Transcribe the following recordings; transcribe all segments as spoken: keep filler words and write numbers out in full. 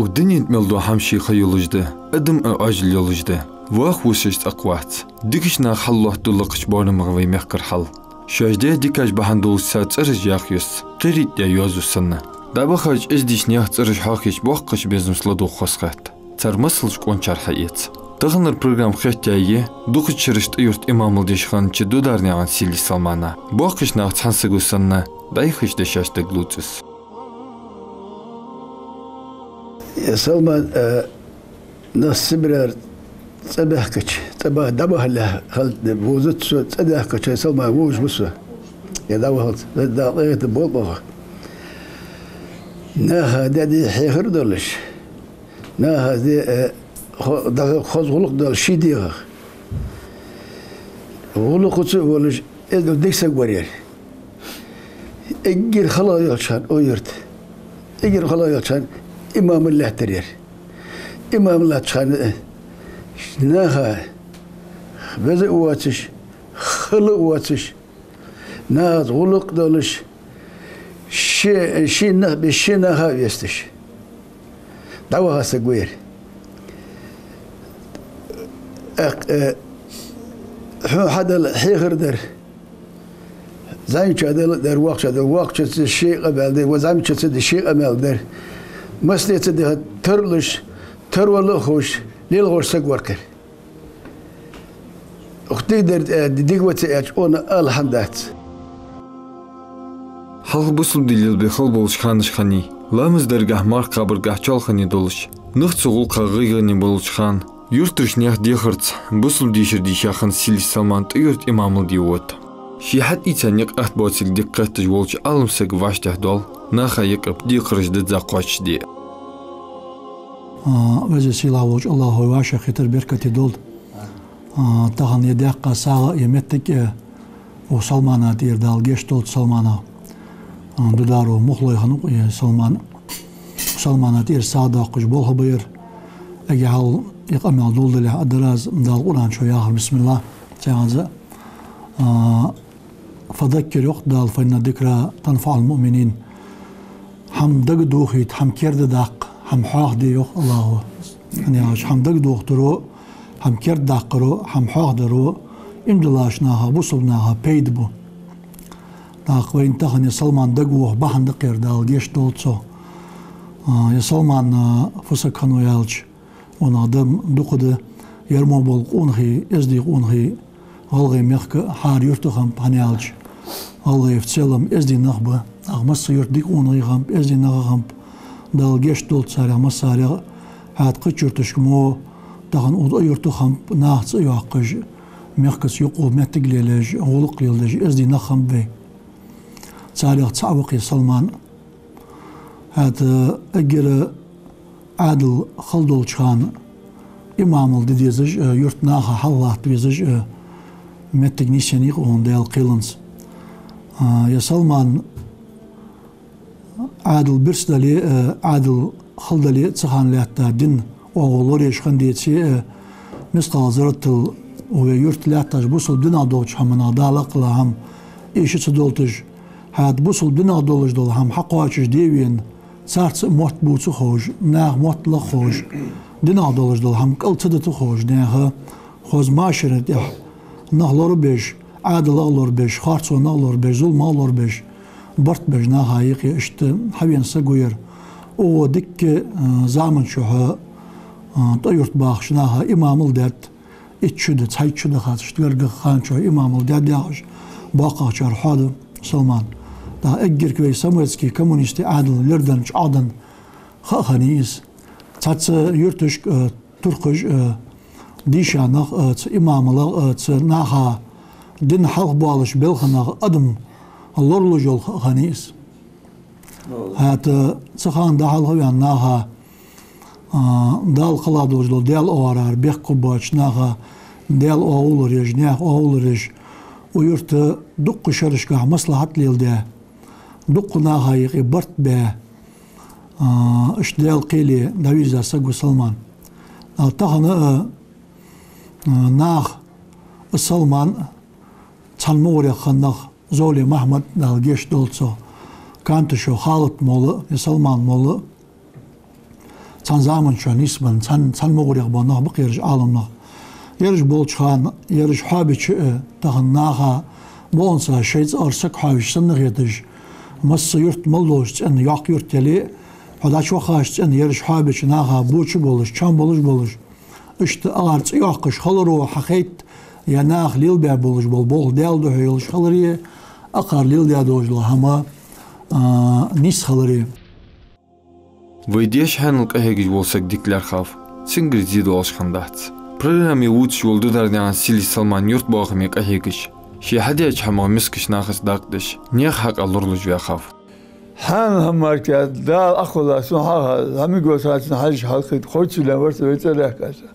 Дунен тӀа мел дола хӀама ший ха йолаш да, адам а Ӏоажал йолаш да. Ваха вусаш цӀаккха вац. Дикача наха хьаллоаттаду лакхача боарамах вай мехкара хьал. Шоаш даь дикаш бахьан долаш цар цӀераш яха юс, кхеритӀа даь йоазув санна. ДӀабахача эздийча наьха цӀераш хьоахайича, боккхача безамца ладувгӀа хоза хет. Цар масалаш къоначар хьаэца. Таханара программа хеттаяьй дукхача шерашта Ӏуйрта имамал деш хиннача Дударнаькъан Сели Салмана. Боккхийча наха цхьан саго санна, дӀайхача дешашта дагалоац из. Э, Салман, э, нах Сибрера цӀабаьхкача, цӀабаха-, дӀабахалехь хилча, вовзац со, цӀадаьхкача Салман вовзаш ва со. Е дӀавахалца, дӀакъайта болбаха. Наха даь-даь хьехар долаш, наха де, э, хо-, дӀа-, хоза гӀулакх долаш ший дегӀах. ГӀулакхаца а волаш, эздел дика саг вар ер. Эггара хала йолча хана, о, юрт. Эггара хала йолча хана имамал лаьттар ер. Имамал лаьттача хана, э, наха веза а воацаш, хала а воацаш, нахаца гӀулакх а долаш, ши-, ший нах беш, ший наха а весташ дӀаваха саг ва ер. Ах, э, хьона хьадала хьехар дар. ЗӀамигачоа дала дар, воккхачоа дала, воккхачоа ше къамаьл дар, ва зӀамигачоа ше къамаьл дар. Массане а дехар тарлуш, тарвала а ховш, лелхаш саг вар ер. Укх дика дар, э, дика ва ца аьлча, она ала хӀама дац. Хьалха бусалба ди лелабе хала болча ханашка хиннай, ламаз даргахьа, марха кхабаргахьа чоалхане долаш, нах цу гӀулакха гӀайгӀане болча хана, юртарча наьха дехарца бусалба дешар дийша хинна Сели Салман ТӀой-Юрта имамал де вода. Ше хьатӀаийца никъ атта боацилга дика кхеташ волча Ӏалам сага вӀаштӀехьадоал наха юкъе декхараш дизза кхоачашде. А, Веза-Сийлахь волча АллахӀа вай вӀашагӀкхетар беркате долда. А, тахан ер даьккха сагӀа, ер моттиг, э, укх Салмана тӀера, Дала гешт долда Салманах. А, Дударов Мухлой хиннав-кх ер Салман. Салмана тӀера сагӀа доаккхаш болх ба ер. Эггара хьалха ер къамаьл доладалехь, а, дар аз, Дала Къуръан чу яхар, бисмиллахӀ, цхьаькхаза. А, «فذكر», йоах Дала, «فإن الذكرى تنفع المؤمنين». ХӀама дагадохийта, хӀама кердадаккха, хӀама хьоахаде, йоах АллахӀа. ХӀана аьлча, хӀама дагадохийтаро, хӀама кердадаккхаро, хӀама хьоахадаро иман долча наха, бусалба наха пайда ба. ТӀаккха вайна тахан ер Салман дагавоха бахьан да-кх ер, Дала гешт долда цох. А, ер Салман, а, фу саг хиннав аьлча, ванах дам дукха да, ер мо бола къонахий, эздий къонахий, ГӀалгӀай мехка хӀара юрта хиннаб, хӀана аьлча ГӀалгӀай в целом эздий нах ба. ТӀаккха масса юрта дика къонахий хиннаб, эздий нах а хиннаб, Дала гешт долда царех массарех. ХӀаьта кхыча юрташка мо тахан укх ТӀой-Юрта хиннаб, нах цӀи йоаккхаш, мехкаца юкъе моттиг лелаеш, гӀулакх леладеш эздий нах хиннаб вай. Царех цаӀ ва-кх ер Салман. ХӀаьта эггара Ӏаьдал хала долча хана имамал де дезаш, э, юрта наха хьаллатта везаш, э, моттиг нийсъеннай-кх укхун Даьла кхеланца. А, ер Салман Ӏаьдал бирса дале, э, Ӏаьдал хала дале, цу хана лаьтта дина оагӀув лораеш хиннадеце, э, мискъал зарратал вай юрта лаьттача бусалба динах долча хӀаманах, Дала акхалла хӀама, эша ца долийташ, хӀаьта бусалба динах долаш дола хӀама хьакхоачашде вена, царца а мотт бувца ховш, наьха мотт лаха ховш, динах долаш дола хӀама кӀал ца дита ховш, наьха хоза машараш тӀа нах лорабеш, Ӏаьдалах лорабеш, харцонах лорабеш, зуламах лорабеш, барт беш наха юкъе иштта хьавена саг ва ер. Укхо дикка, а, заман чухь, а, ТӀой-Юрта бахача наха имамал даьд, итт шу да, цхьайтта шу да хац, иштта гаргара хана чухь имамал даьд яхаш, боккхагӀчар хьоаду Салман. ТӀаккха эггара вай самоцкий коммунистий Ӏаьдал лерденна, чӀоагӀденна ха а хиннай из. Цхьацца юрташка, а, туркхаша, а, дийша нах, а, цу имамалах, а, цу наха дина хьалха боалача балханах адам лоралуш йола ха а хиннай из. ХӀаьта цу хана дӀахьалха а ваьнна наха, а, Дала кхелла долаш дола Даьла оагӀорахьара бехк хургбоацача наха Даьла оагӀув лораеш, наьха оагӀув лораеш, укх юрта дуккха шерашкахьа маслахьат леладаь, дуккха наха юкъе барт баь, а, иштта Даьла кхеле дӀавийрза саг ва Салман. А, тахан а, а, наха Салман, цхьан мугӀарех хинна нах, Зовле Махьмад, Дала гешт долда цох, Канташев Халат-молла а, е Салман-молла а, Цхьан заман чухь нийсбенна, цхьан, цхьан мугӀарех бола нах ба-кх ераш Ӏаламнах. Ераш болча хана, ераш хьоабича а, тахан наха мукъанца шоай цӀагӀара саг хьоавеш санна хеташ, масса юрт мел долча цӀен йоккха юрт яле а, хьо дӀачувахача цӀен ераш хьоабича наха боча болаш, чам болаш болаш, иштта агӀар цӀи йоаккхаш хиларо хьахайт, е наха лелабаь болаш бола болх Даьла духьа йолаш хилари, акхар леладаь долаш дола хӀама, а, нийса хилари. Вай деша хьаьнал къахьегаш вола саг дика лаьрхӀав, цунгара зе доалаш хиннадац. Программе вувцаш вола Дударнаькъан Сийлий Салман юртбоахаме къахьегаш, ше хьадаьча хӀамах мискача нахаца дакъа деш, наьха хьакъ лоралуш ваьхав. Хьанал хӀама мара кхы Дала Ӏокхувлар сона хьалха, хьамиг воцахьа цунна хьажа хьалкхийта, кхойтта шу лен вар со вай цӀерах кхаьча.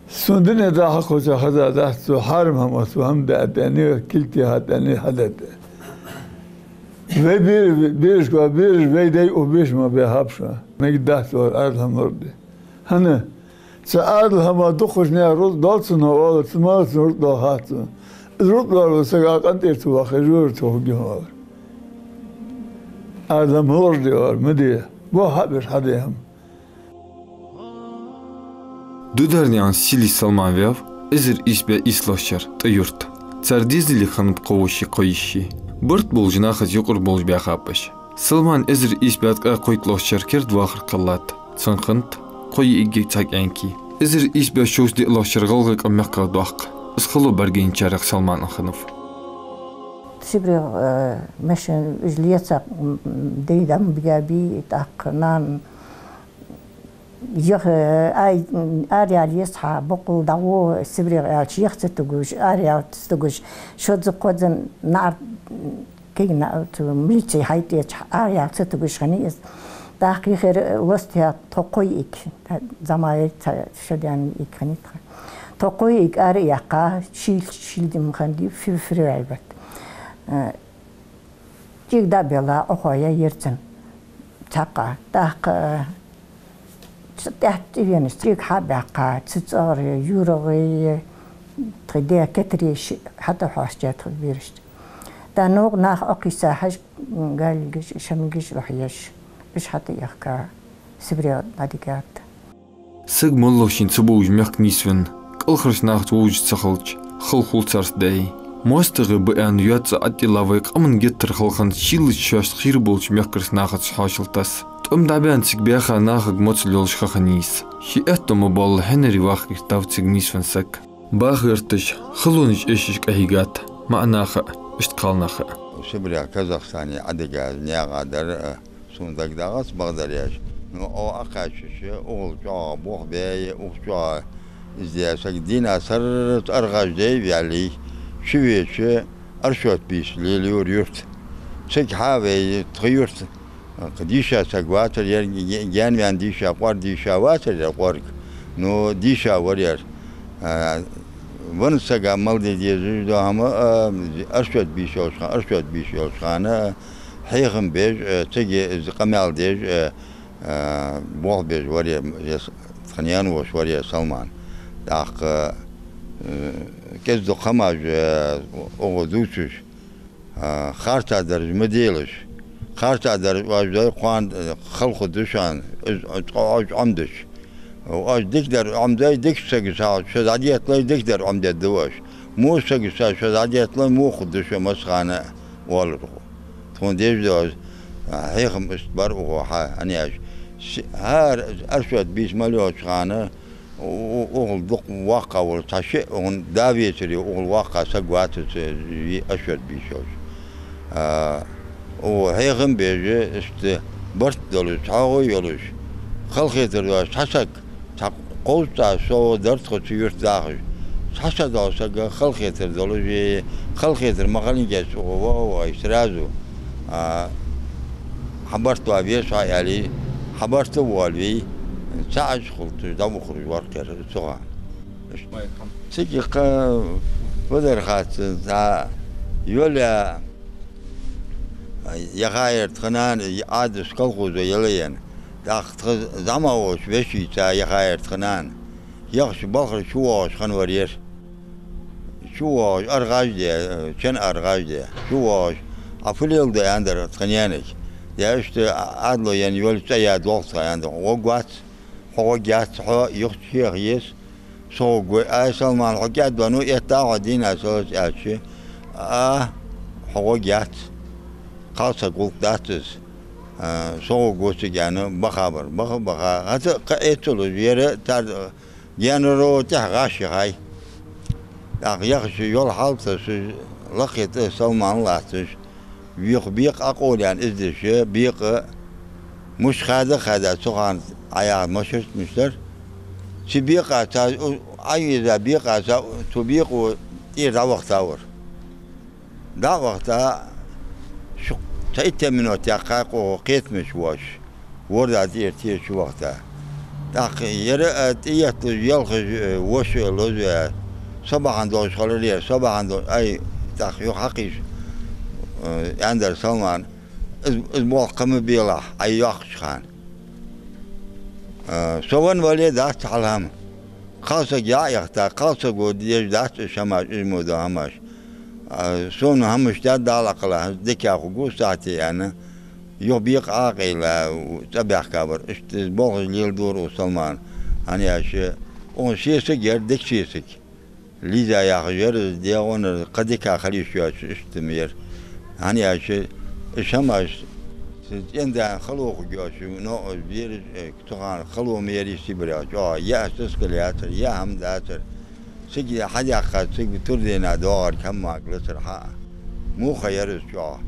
Сона дунен тӀа хьакхувсар хезадац цо, хьарам хӀама цо хӀама баьб аьнна, кулг техад аьнна хьадад. Вай бер-, берашка, бераш вай дай укх беша ма баьхаб шоана. Мегаргдац оалар, Ӏаьдала хӀама лораде. ХӀана? Цу Ӏаьдала хӀамах дукхача наьха рузкъа доал цунна оалар, цу малаца рузкъа доал хац цунна. Из рузкъа лоархӀаш вола саг а къинтӀера ца вахе, жожагӀате хургья оалар. Ӏаьдала хӀама лораде оалар, ма де. Бохабеш хьаде хӀама. Дударнаькъан Сийлий Салман ваьв эзар ийс бӀаь ийслагӀча шера тӀа юрта. Цар дезале хиннаб кхо воша, кхо йиша. Барт болча нахаца юкъара болаш баьхаб уж. Салман эзар ийс бӀаь ткъаь кхойтталагӀча шера керда вахар кхеллад. Цун хиннад кхо йиӀиги цхьа кӀаьнки. Эзар ийс бӀаь шовзткъеи диълагӀча шера ГӀалгӀай къам мехках доаккх. Из хало бӀаргаяйчарех Салман а хиннав. Сибре, э, машен уж леца, м, м, дай дӀа ма бигабий, тӀаккха нана Йоах, ай, араяла еза хьа, боккъал дӀагӀо Сибрех аьлча, йоах, ца тугаш, араяла ца тугаш, шозза-кхозза наӀар кегий наӀар, цу милице хьайтӀеча, араяла ца тугаш хиннай из. ТӀаккха юхера лостаяь тхо кхо йиӀиг, зӀамагӀа ца шо даьнна йиӀиг хиннай тха. Тхо кхо йиӀиг ара а яьккха, шийла, шийла дийнахьа хиннадий, фи-, февраль бетта. Э, Цига дӀа а белла, Ӏохайна яр цунна цхьаккха. ТӀаккха, э, цу тӀехьа тӀавена, цига хьа а баьккха, цу цӀагӀара ЮрагӀи, тха даь Кетари шиъ хьатӀахьош я тха берашта. ТӀаккха новкъа нах Ӏокхийса хьажа, м, галигаш, шамигаш лохьеш, уж хьатӀаехка, Сибре дӀадигад. Саг моллагӀчоа ца бовш мехка нийсвенна, кӀалхарча нахаца вовзаш ца хилча, хала хул царца даьй. МоастагӀий ба аьнна йоаца ӀотӀайилла вай къаман геттара хала хинна шийлача шоашта хийра болча мехкарча нахаца хьоашалгӀа тасса. ТӀом дӀабаьнна цига баьха нахага моцал йолаш ха хиннай из. Ший аьттув ма боалла хьинар ваха гӀертав цига нийсвенна саг. Баха гӀерташ, халонаш эшаш къахьийгад маӀа наха а, иштта кхалнаха а. Сибрех Казахстане Ӏодига наькъа дар, а, Сона дагадоагӀац бакъдар аьлча. Ну, Ӏо а кхаьчача, угӀал чӀоагӀа болх баьб, укх чӀоагӀа из даь саг дийнахьа сарралца аргӀаж дай ваьллий, чувеча Аршот бийса лелайора юрта. Цига хьа а вай, тха юрта, кхы дийша саг вацар ер, ге-, гаьнаваьнна дийша, кӀоарга дийша вацар ер кӀоарга. Ну, дийша вар ер. А, веннача сага мел де дезаш дола хӀама, а, Аршот бийса йолча хана, Аршот бийса йолча хана, а, хьехам беш, а, цига из къамаьл деш, а, а, болх беш вар ер, е с-, тха наьна воша вар ер Салман. ТӀаккха, а, кӀезига-дукха хӀамаш, а, укхо дувцаш, а, харцахьа дараш ма делаш. Харцахьа дараш оаш дой, кхоана, а, хала хургда шоана, из, из Ӏо-, Ӏомадича. Оаш дикадар Ӏомаде, дикача сага шо дӀадеттале, дикадар Ӏомадергда оаш. Во сага шо дӀадеттале, во хургда шо массахана а, оалар укхо. Тхона дезаш да, а, хьехам иштта бар укхо хьа, хӀана аьлча, си-, хӀара Аршот бийса мел йолча хана, у-, у-, угӀал дукха воккха волаш, цхьа шиъ, укхун да вецаре угӀал воккха саг вацар цу Аршот бийса йолча. А, у хьехам беш, иштта барт долаш, цхьоагӀо йолаш, халахетар долаш цхьа саг, цхьа кховзткъа цхьа совгӀа дар тхо цу юрта дахаш. Цхьа саг долаш сага халахетар долаш, е халахетар ма хилинге цу укхо ваха-вахе сразу, а, хьа барт ваь веза хьо аьле, хьа барт а воалаве, цхьа Ӏаж хулташ дӀавухараш вар-кх ер цу хана. Цига кхы фу дар хац, цхьа йола яхар тха нана, Ӏадаташ колхозо яла яьнна. ТӀаккха тха зӀамагӀа волча вешийца яхар тха нана. Яхача балхара чувоагӀаш хиннавар ер. ЧувоагӀаш, аргӀаж де, чен аргӀаж де. ЧувоагӀаш, Ӏа фу леладу аьннадар тха наьнага. Дешта Ӏаьдало яьнна йолча цӀа яь долх тха, аьннад, гӀоргвац, хьо гӀоргьяц, хьо юхача хьеха еза, со гӀоргва. Ай, Салман, хьо кӀаьдвеннав, этта хьо дийнахьа салац, аьлча, а, хьо гӀоргьяц, кхалсага гӀулакх дац из, а, со гӀоргва цига, аьнна, баха бар. Баха, баха, хӀанз а кхы эцалуш, ер тар-, генерал тӀехьа гӀаш яхай. ТӀаккха яхача йола хьал тӀа шоаш лакхе тӀа Салман латташ, веха бекъа Ӏокъовла яьнна из деш, бекъа мишта хада а хадад, цу хана Ӏаяха машарт мишта дар. Цу бекъаца, Ӏайвеза бекъаца, цу бекъо тӀера дӀавахийта вар. ДӀа а вахийта, шо-, цхьа итт минот яьккхай кхетамаш воацаш, ворда тӀера тӀера чувахийта. ТӀаккха ер а тӀаетталуш, елхаш, э, воша лозаве, со бахьан долаш хилар ер, со бахьан долаш, ай, тӀаккха юха хьакхийша, э, аьннадар Салмана, из, из болх кхы ма белахь, Ӏайоаккхача хана. Э, со венна вале дац хьалхара хӀама. Кхалсаг яа яхта, кхалсаго деш дац уж хӀамаш, уж мо дола хӀамаш. А, сона хӀамаш даьд Дала кхелла, хӀанз дика хургва сахьате, аьнна, юха бекъа Ӏокъийла, цӀабаьхка бар. Иштта из болхаш леладора укх Салмана. ХӀана аьлча, укхун сесаг яр, дика сесаг. Лиза яхаш яр из, дегӀонара кхы дика хила йиш йоацаш, иштта ма яр. ХӀана аьлча, уж хӀамаш, цӀен-да хало хургйоацаш, но, бераш, э, цу хана хало ма ярий Сибарехь, чӀоагӀа яа сискал яцар, яа хӀама дацар. Цига хьадаьккха, цига турдена доагӀарг хӀама мага лацар хьа. Муха яр из чӀоагӀа.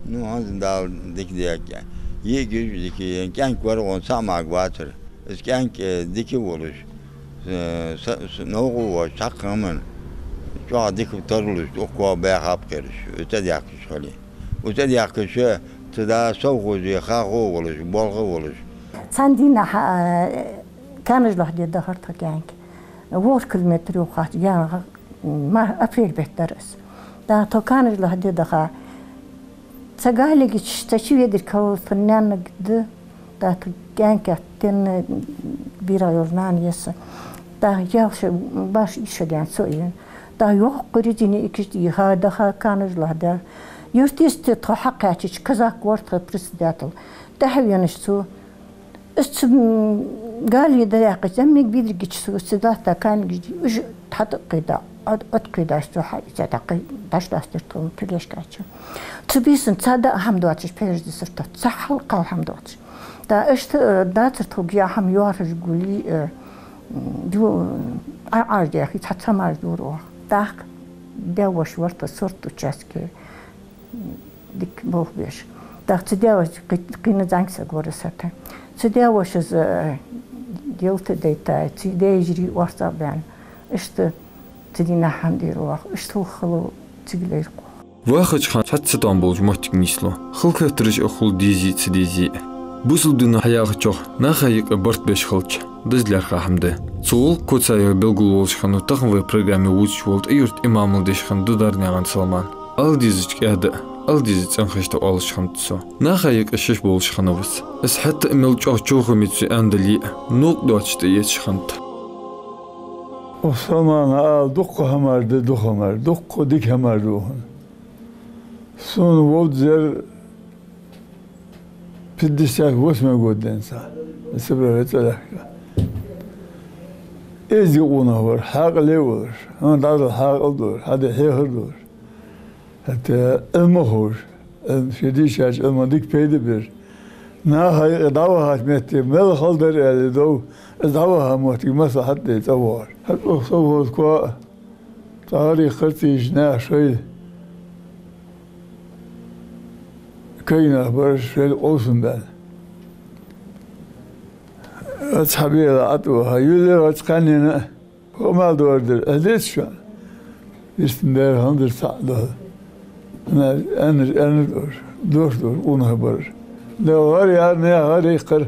Ну, хӀанз Дала дика даьд. ЙиӀигаш дика, кӀаьнк вар вон цхьа мага вацар. Из кӀаьнк, э, дика волаш, э, са-, с-, новкъа воацаш, цхьаккха хӀаман, чӀоагӀа дика тарлуш, укхо баьхаб кхераш, цӀадаьхкача хьале. ЦӀадаьхкача, цу да совхозе хахо волаш, болх а волаш. Цхьан дийнахьа, э, Канаш-Лохьде дахар тха кӀаьнк. ВорхӀ километр юхахьа, ян, ма, апрель бетта дар из. ТӀаккха тхо Канаш-Лохьде даха, цу галегича, цу чу ведар кхалсаг наьнага да, тӀаккха кӀаьнк а тенна бера йола нана я са. ТӀаккха ялх шу, бархӀ шу даьнна со а я. ТӀаккха йоккха резина икаш тӀа йиха даха Канаш-Лохьде. Юртаца тхо хьакхаьчача, казак вар тха председатель. ТӀехьавеннача цо, из цу, м, гали дӀаяьккхача, мег бедаргича цо, цу латта кӀаьнкаш, уж хьатӀакхийда, Ӏо-, Ӏоткхийдаш цо хьа-, цӀа дӀакхий-, дӀачудастар тхона пхьегӀашка чу. Цу бийсан цхьа даа хӀама доацаш пхьегӀаш дисар тхо, цхьа хьалкхал хӀама доацаш. ТӀаккха иштта, э, дацар тхога яа хӀама йоархӀаш гулий, э, м, ю-, Ӏа-, Ӏаж дехи, цхьа цамаш дур оха. ТӀаккха даь-воша вар тха сурт участке. Дика болх беш. ТӀаккха цу даь-вошас кхы-, кхийна зӀамига саг вар из хӀаьта. Цу даь-вошас, э, ялта дайта, цу даь-йижарий орцагӀбаьнна. Иштта цу дийнахьа хӀама дир оаха, иштта хало цига лайракх. Вахача хана цхьацца там болча моттиг нийслу. Халахетараш а хул дезий, ца дезий. Бусалба дино хьаяхачох, наха юкъе барт беш хилча, деза лаьрхӀа хӀама да. Цу гӀулакха цаӀ белгалволаш хиннав тахан вай программе вувцаш вола ТӀой-Юрта имамал деша хинна Дударнаькъан Салман. Ала дезача кӀаьда, ала дезача цӀенхашта оалаш хиннад цо. Наха юкъе шоаш болаш хиннав из. Из хӀаьта а мел чӀоагӀа човхамеча цо аьннадале а, новкъа доацаш тӀаэцаш хиннад. Укх Салмана ала дукха хӀамаш да, дукха хӀамаш, дукха дика хӀамаш да укхун. Сона вовзар пятьдесят восьмой год денз, Сибре цӀалехка. Эздий къонах вар, хьаькъале а волаш, хьона дӀадала хьаькъал долаш, хьаде хьехар долаш. ХӀаьта Ӏилма ховш, Ӏилма, ший дийшача Ӏилман дика пайда беш. Наха юкъе дӀавахача метте мел хала дар аьле дов, из дӀаваха моттиг маслахьат де цӀавоагӀаш. ХӀаьта укх совхоза коа, цхьа гӀарий харцийча наьха шоайла кагий нах бар уж, шоайла къовсам баьнна. Цхьа бела ӀотӀаваха, юллера цхьаннена а, хӀама доардар, аьле деза шоана. Вистина бер хӀама дар цхьа а дола. Аьннар, аьннар дош, дош дош, къонах бар. Дала гӀар яр, наьха гӀар яьккхар.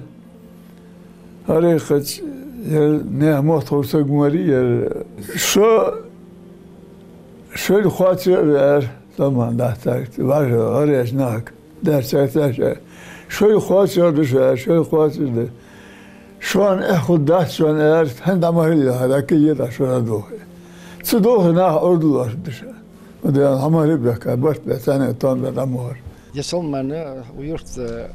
ХӀара яхача, ер наьха мотт ховш саг ма варий ер. Шо, шоайла кхоачаш а веар, Салман, дац цаьрга, вӀашагӀ, гӀарача нахага, дац цаьрга, дац цаьрга. Шоайла кхоачаш а да шо, аьлар, шоайла кхоачаш а да. Шоана эхь хургдац шоана, аьлар, хӀанз дӀа ма хила, хьа дӀакхийе, дӀа шо дӀадохе. Ца дохе, наха Ӏовдал лоаттаргда шо. Ма дена хьамара бехка, барт бе, царна тон бе дӀа ма хӀор. Ер Салман укх юрта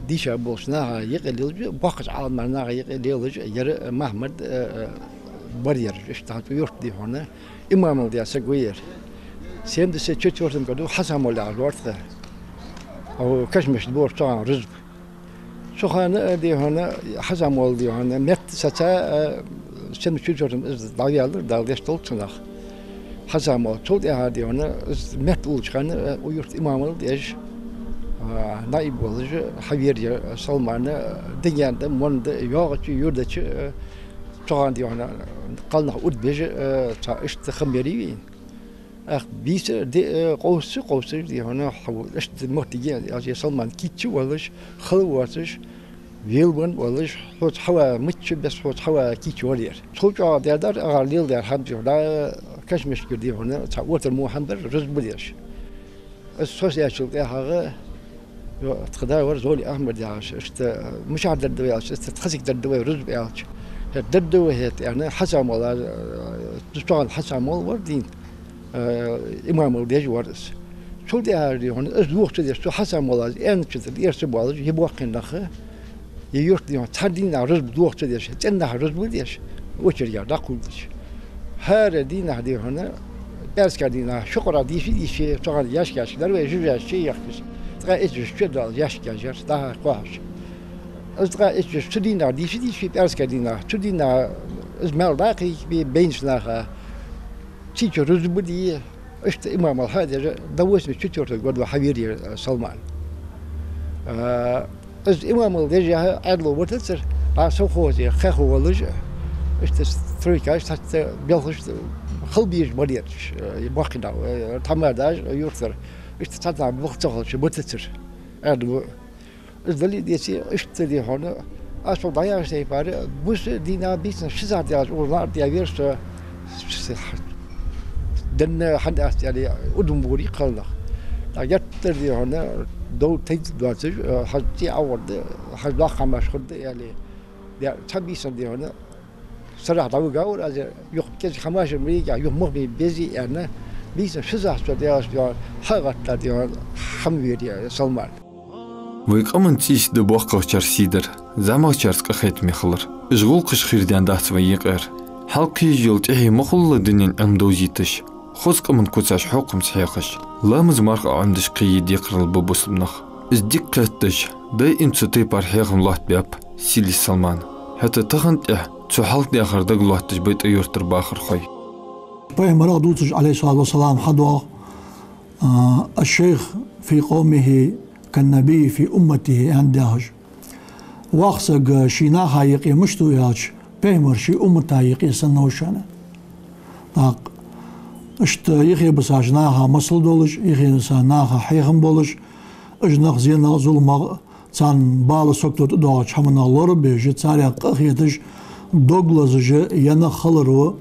Дийша болча наха юкъе лелаш, боккхача Ӏаламнаха юкъе лелаш, ер Махьмад, э, э, бар ер, иштта хӀанз юрта, дий хьона, имамал даь саг ва ер. Семьдесят четвёртом году Хьасан-молла яхаш вар тха. Ау, Кашмашка дора цу хана рузба. Цу хана, э, дий хьона, Хьасан-молла, дий хьона, метта саца, э, семьдесят четвёртом из дӀаваьлар, Дала гешт долда цунах. Хьасан-молла. Цул тӀехьагӀа, дий хьона, из метта уллача хана, э, укх юрта имамал деш, э, наиб волаш хьавера ер Салман, э, диган да, монда, йоагӀача, юртарча, э, цу хана, дий хьона, кхалнах удбеш, э, цхьа иштта хам ярий вайна. Ах, бийса де, э, къовса, къовсаш, дий хьона, хьо, иштта моттиге, аз е Салман кийча волаш, хала воацаш, велавенна волаш, хьоца хьава мичча бесса, хьоца хьава кийча вар ер. Цул чӀоагӀа дар, дар, агӀар леладаьр хӀама, дий хьона, Кашмашка, дий хьона, цхьа отар мо хӀама бар, рузба деш. Из со саьчул тӀехьагӀа, йо, тха да вар Золи Ахьмад яхаш, иштта, мичахьа дар да вай аьлча, иштта тха цига дар да вай рузба аьлча. ХӀаьта дар да вай хӀаьта аьнна, Хьасан-молла, э, цу хана Хьасан-молла вар дийна, э, имамал деш вар из. Цул тӀехьагӀа, дий хьона, из доха ца деш, цу Хьасан-моллас аьннача тӀа тӀера ца боалаш, е боккхий нах, е юрта, дий хьона, цхьан дийнахьа рузба доха ца деш, цӀенача дийнахьа рузба деш, очередь дӀакхувдаш. ХӀара дийнахьа, дий хьона, пӀаьраска дийнахьа, ши къора дийша, дийша, цу хана яьшкаш дар вай, жижаш чу яхкаш. Ткъаь итт жуз чу доалаш яьшкаш яр, дӀа-хьа кхухьаш. Из ткъаь итт жуз цу дийнахьа дийша, дийша, пӀаьраска дийнахьа, цу дийнахьа из маьл дӀакхайкабе байнача наха. Цу чу рузба де, иштта имамал хьадеш, до восемьдесят четвёртого года хьавера ер Салман. А, из имамал деш яхьа Ӏаьдало витацар, а совхозе хьехавеш волаш, иштта стройкаш, цхьацца белхаш хила безаш бар ераш, э, боккхий нах, э, тхьамадаш, юртара, иштта цхьаннахьа баха ца хилча битацар Ӏаьдало. Из дале а, деций, иштта, дий хьона, аз шоана дӀаяхача тайпара, бус дийнахьа, бийсан ши сахьат даьлча, укхаза наӀарга тӀавера со, с-, с-, дийнахьа хӀана дац аьле, удам бора кхалнах. ТӀаккха геттара, дий хьона, дов тайна доацаш, э, хьажа цӀий ӀоагӀоргда, хьажа доккха хӀамаш хургда аьле. Е цхьа бийсан, дий хьона, сарахьа дӀавигавар аз, юха кӀезига хӀамаш ма йигий, юха мах ма безий аьнна, бийсан ши сахьат со даьлча, дий хьона, хьагӀатта, дий хьона, хьавера ер Салман. Вай къаман цӀийца да боккхагӀчар сий дар, зӀамагӀчарца къахетаме хилар. Уж гӀулакхаш хийра даьннадац вай юкъера. Хьалкхийжа йола тӀехье ма хулла дунен Ӏилма довзийташ, хоза къаман куцаш хьокхамца хьехаш, ламаза марха Ӏомадеш кхее декхарийла ба бусалба нах. Из дика кхетадеш, даим цу тайпара хьехам лоаттабаьб сийлахьа Салмана. ХӀаьта тахан тӀехьа цу хьалха даьхар дагалоаттадеш ба тӀа юртара бахархой. Пайхамарах дувцаш, Ӏалайхи ссалату вассалам, хьадоагӀа, а, «الشيخ في قومه كالنبي في أمته», аьнна даьхаш. Воккха саг ший наха юкъе мишта ва аьлча, пайхамар ший уммата юкъе санна ва шоана. ТӀаккха иштта юхебисача наха масал долаш, юхебисача наха хьехам болаш, уж нах зенах, зуламах, царна бала, сагото тӀадоагӀача хӀаманах лорабеш, царех къахеташ, дог лазаш я нах хилар ва,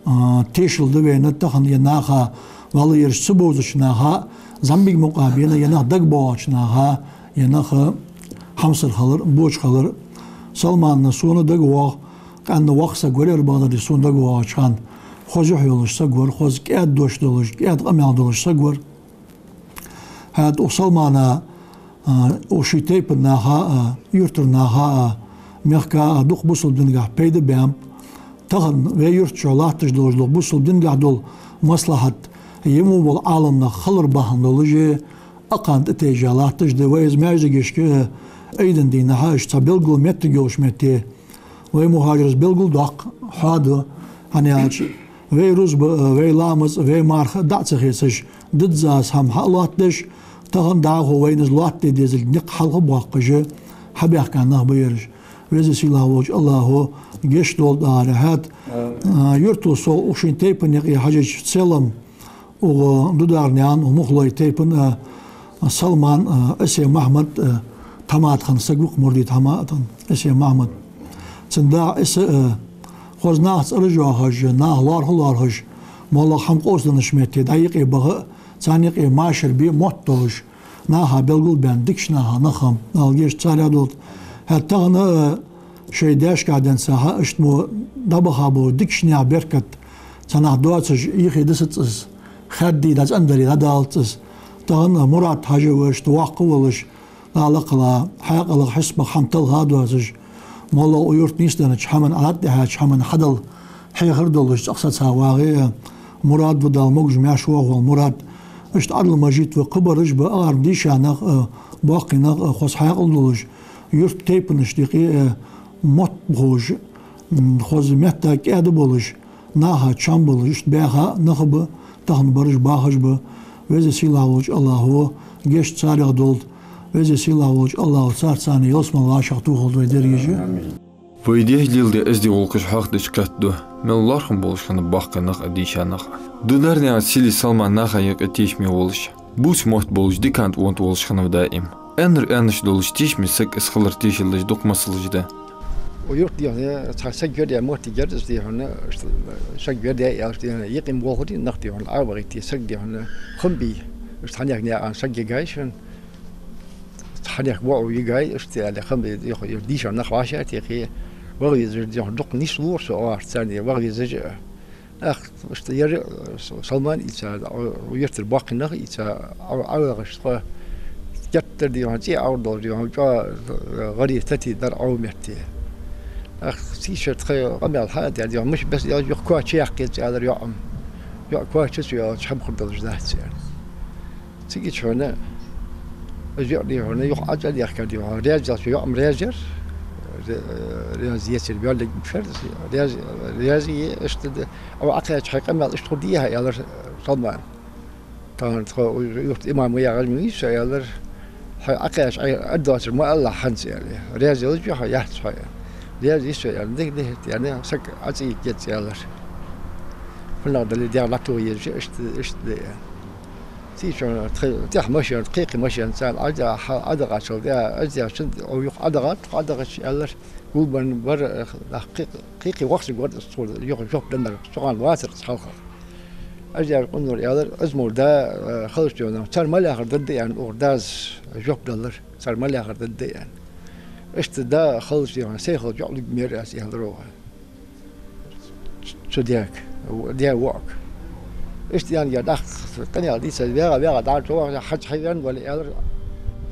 а, тешал да вайна тахан, е наха, валла, ераш ца бовзача наха, зӀамига мукъагӀа бена, е нах дагабоагӀача наха, е нах хьамсара хилар, боча хилар. Салман сона дагавоагӀа, къаьна воккха саг вар ер, бакъдар, сона дагавоагӀача хана. Хоза юхь йолаш саг вар, хоза кӀаьда дош долаш, кӀаьда къамаьл долаш саг вар. ХӀаьта укх Салмана, а, укх ший тайпан наха а, юртара наха а, мехка а дукха бусалба дингахьа пайда баьннаб. Тахан вай юрта чу латташ долаш дола бусалба дингахьа дола маслахьат, е мо бола Ӏаламнах хилар бахьан долаш, акхарна тӀатайжа латташ да. Вай из маьждигашка, а, Ӏийда дийнахьа, уж цхьа белггала моттиг йолча метте, вай мухӀажараш белгалдоаккх, хьоаду, хӀана аьлча, вай рузба, вай ламаз, вай марха дӀа ца хецаш, дизза аз хӀама хьа а лоаттадеш, тахан дӀахо вайна из лоаттаде дезилга никъ хьалха боаккхаш, хьабаьхка нах ба ераш. Веза-Сийлахь волча АллахӀо гешт долда тӀехьара. ХӀаьта, а, юртал совгӀа укх ший тайпан юкъе хьажача, в целом, укх Дударнаькъан, укх Мухлой тайпан, а, Салман, а, Эсе-Махьмад, а, тхьамада хинна саг ва-кх, Мурдий тхьамада, Эсе-Махьмад. Цун да Эсе, а, хоза наха цӀераш йоахаш, наха лоархӀа лоархӀаш, моллагӀа хӀама къовсаденнача метте дӀа-юкъе баха, царна юкъе машар бе мотт долаш, наха белгалбаьнна, дикача наха нах хиннаб, Дала гешт царех долда. ХӀаьта тахан, а, шоай даьшках денз хьа, иштта мо дӀабаха бола дикача наьха беркат цхьаннахьа доацаш, юхедисац из, хаьдий дӀацӀендаре дӀадалац из. Тахан Мурад-Хьажа ва иштта воккха волаш, Ала кхала, хьаькъалах хьисапах хӀама талха а доацаш, моллагӀа укх юрта нийсденнача хӀаман, Ӏадат тӀехьача хӀаман хьадала хьехар долаш цӀагӀа саца вагӀе, мурад ва Дала могаш-маьрша вахавала мурад. Иштта Ӏадал-мажит ва, кхыбараш ба, агӀарна дийша нах а, боккхий нах а, хоза хьаькъал долаш, юрта тайпанашта юкъе а мотт бохаш, м, хоза метта кӀаьда болаш, наха чам болаш, иштта баьха нах а ба, тахан бараш, бахаш ба. Веза-Сийлахь волча АллахӀо гешт царех долда. Веза-Сийлахь волча АллахӀо царца цхьана ялсмала вӀашагӀтохалда вай дерригаш а. Амин. Вай дехьа леладаь эздий гӀулакхаш хьоахадеш кхетаду, мел лоархӀам болаш хиннаб боккхий нах а, дийша нах а. Дударнаькъан Сели Салман наха юкъе тешаме волаш, бувца мотт болаш, дикан тӀа вонта волаш хиннав даим. Аьннар аьннача долаш, тешаме саг из хилар тешаллаш дукха масалаш да. Укх юрта, дий-хьона, цхьа саг вер а, моттиг яр из, дий-хьона, иштта саг вер а аьлча, дий-хьона, юкъе болхарий нах, дий-хьона, Ӏовахийта саг, дий-хьона, хам бий. Иштта хьанех наькъан саг йигай шун, хьанех воӀо йигай, иштта аьле, хам бий, дий-хьона, дийша нах вӀашагӀтехе, ваха везаш, дий-хьона, дукха нийслора со оаш царна, ваха везаш а. Ах, иштта яр, э, С-, Салман ийца, Ӏо-, юртара боккхий нах ийца, Ӏо-, Ӏовахаш тхо, геттара, дий-хьона, цӀий Ӏовр долаш, дий-хьона, чӀоагӀа, э, гӀари тати дар Ӏо метте. Ах, цийша тха къамаьл хьа а даь, дий-хьона, муш бес ял юха коа чу яккхе ца аьлар йоӀам. ЙоӀ коа чу ца йоалача хӀама хургдолаш дац, аьлар. Цига чу хьона, из йоӀ, дий-хьона, юха Ӏа чӀал яхкар, дий-хьона, раьза ялча йоӀам раьза яр, ре-, раьза ецар, йоаллиг шер, раьза, раьза е, иштта да, Ӏо Ӏокхаьчача хьай къамаьл иштта хургдий-хьа, аьлар Салмана. Тахан тхо юрта имам ма ягӀаш ма вий со, аьлар, хьай Ӏокхаьчача Ӏай аргдоацар ма алалахь хӀанз, аьле. Раьза ялча хьо яц хьо, аьле. Раьза я со, аьле, дика, дика, аьнна, саг Ӏа цӀийга геза, аьлар. ФуннагӀа дале, дегӀ латтугӀа еза, иштта, иштта да, аьле. Цийша тха-, тӀехьа машен, кхы-кхы машен царна Ӏа-, хьа-, Ӏодахачул тӀехьа, аз яшан, о, юха Ӏодахат, Ӏодахача аьлар, гулбенна бар, э, нах кхы-, кхы-кхы вахсиг вар из цо, юха жоп деннар, цу хана вацар из хьалха. Аз яшан къуннар аьлар, аз мур да, э, халаш дена, цар ма лаьхар дадда аьнна, укхар дас жоп далар, цар ма лаьхар дадда аьнна. Иштта да халаш дена, сай хала жоп луг мер аз аьлар оха. Цу даьга, даь-воӀага. Иштта аьнна, я дӀахо къамаьл дийца, вегӀа, вегӀа дӀа чу ваха, хьаж хьайвенна вале, аьлар,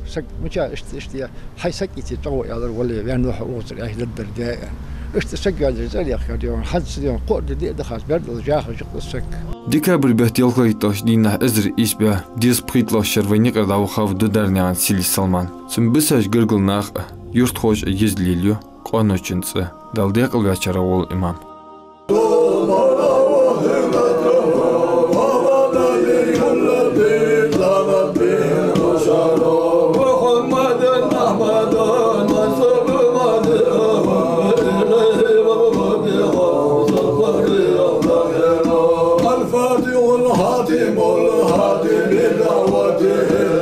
саг мича иштта, иштта я, хьай саг ийца чӀоагӀо, аьлар, вале, ваьнна ва хьо укхазара, аьш даддар даь, аьнна. Иштта саг ваьнзар цӀерехкар, дий-хьона, хьанца, дий-хьона, кхоъ ди, диъ ди хас бер долаш яхаш ю-кх из саг. Декабрь бетта ялхайтлагӀча дийнахьа эзар ийс бӀаь дезткъа пхийтталагӀча шера вай наькъара дӀавахав Дударнаькъан Сели Салман. Цун бисача гаргара наха а, юртахоша а еза лелаю къоаночун цӀи. Дала даькъала ваьчарех волва имам. الفاتح الخاتم الهادي بدعوته